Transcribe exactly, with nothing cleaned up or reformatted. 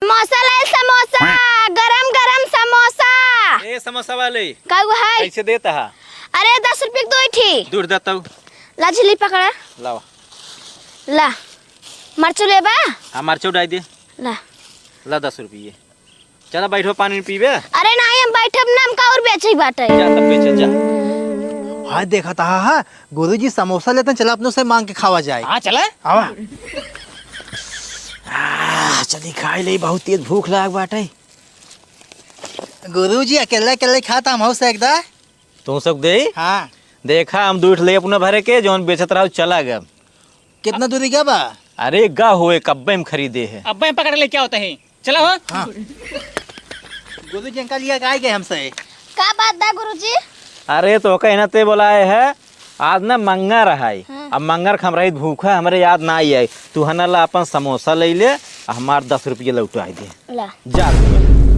समोसा लाए, समोसा, गरम गरम समोसा। ए समोसा वाले, का हुआ है? कैसे देता है? अरे, दस रुपये के दो ही थी। दूर देता हूँ। ला झिल्ली पकड़ा। लावा। ला, मरचू लेबा? हाँ, मरचू डाल दे। ला। ला दस रुपये। चला बैठो, पानी पीबे। अरे नहीं, हम बैठब ना, हमका और बेचे ही बाटे। जा तब बेचे, जा। हाँ, देखा था, हाँ, हाँ, गुरुजी समोसा लेते हैं, चला अपनों से मांग के खावा जाए। हाँ, चला। आवा। आ, चली खाई ले, बहुत तेज भूख लाग बाटे। गुरुजी अकेले अकेले खाता हम हो सकता। तू सब दे? हाँ। देखा, हम दूठ ले अपना भरे के, जौन बेचत रहा चला गया। कितना दूरी का बा? अरे गा होए, कब्बे में खरीदे है। अब्बे में पकड़ ले, क्या होता है? चला हो। हाँ। गुरुजी, इनका लिया के आ गए हमसे। का बात बा गुरुजी? अरे तो कहना ते बोलाए है, आज ना मंगर है। हाँ। अब मंगर खम रही भूखा, हमरे याद ना आई आई। तू है ना ला अपन समोसा ले ले, आ हमार दस रुपये लौटाई दे। ला। जा तू।